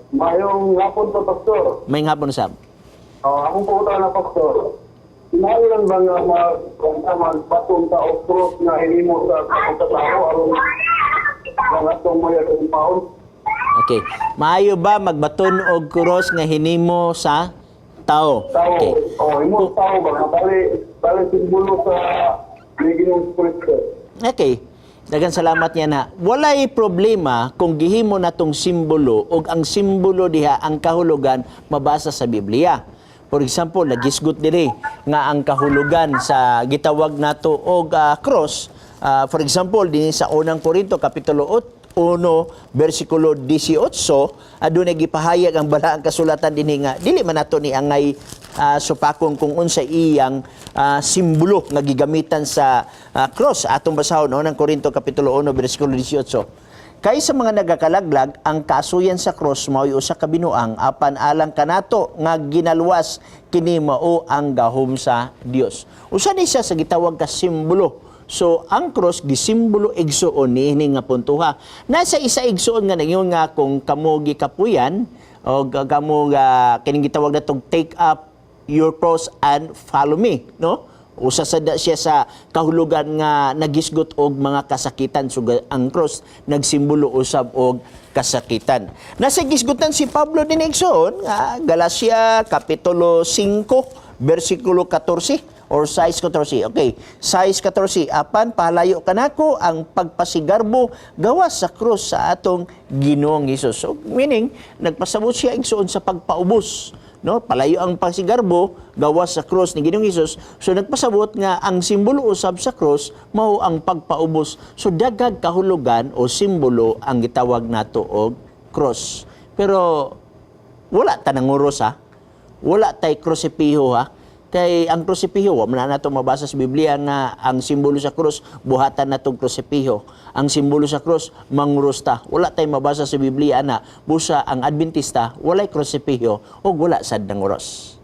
Maayong hapon po, Pastor. Maayong hapon sab. Oh, akong pangutana, Pastor. Kinahanglan ba nga magbaton ta og cross nga hinimo sa pagkatao aron nga atong mga paon? Okay. Maayo ba magbaton og cross nga hinimo sa tao? Tao, Okay. oh, imo tao ba nga bali simbolo sa ni Ginoong Kristo. Okay. Daghang salamat niya na. Walay problema kung gihimo natong simbolo og ang simbolo diha, ang kahulugan mabasa sa Biblia. For example, nagisgot diri nga ang kahulugan sa gitawag nato og cross, for example, dinhi sa Unang Korinto kapitulo 1 bersikulo 18, adunay gipahayag ang Balaang Kasulatan dinhi nga dili man nato ni angay supakon kung unsa iyang simbolo nga gigamitan sa cross. Atong basahon, Unang Korinto kapitulo 1 bersikulo 18: "Kay sa mga nagakalaglag, ang kasuyan sa cross mao'y usa ka binuang, apan alang kanato nga ginaluwas, kini mao ang gahom sa Dios." Usa ni siya sa gitawag ka simbolo. So ang cross gisimbolo, igsuon, niini nga puntuha. Nasa isa, igsuon, nga ningon nga kung kamo gikapuyan o kamo kining gitawag natong "Take up your cross and follow me," no? Usa sa da siya sa kahulugan nga nagisgot og mga kasakitan. So ang cross nagsimbolo usab og kasakitan. Nasa gisgutan si Pablo din, igsoon, nga Galacia kapitulo 5 bersikulo 14 or 6:14. Okay, 6:14: "Apan palayo kanako ang pagpasigarbo gawas sa krus sa atong Ginoong Hesus." So meaning nagpasabot siya, igsoon, sa pagpaubos, no? Palayo ang pasigarbo gawas sa krus ni Ginoong Hesus. So nagpasabot nga ang simbolo usab sa krus mao ang pagpaubos. So daghang kahulugan o simbolo ang gitawag nato og cross. Pero wala ta nanguros ha. Wala tay krusipiho ha. Kay ang krusipiho, wa man na nato mabasa sa Biblia nga ang simbolo sa krus buhatan natong krusipiho. Ang simbolo sa krus, manguros ta. Wala tay mabasa sa Biblia na busa ang Adventista walay krusipiho o wala sad nanguros.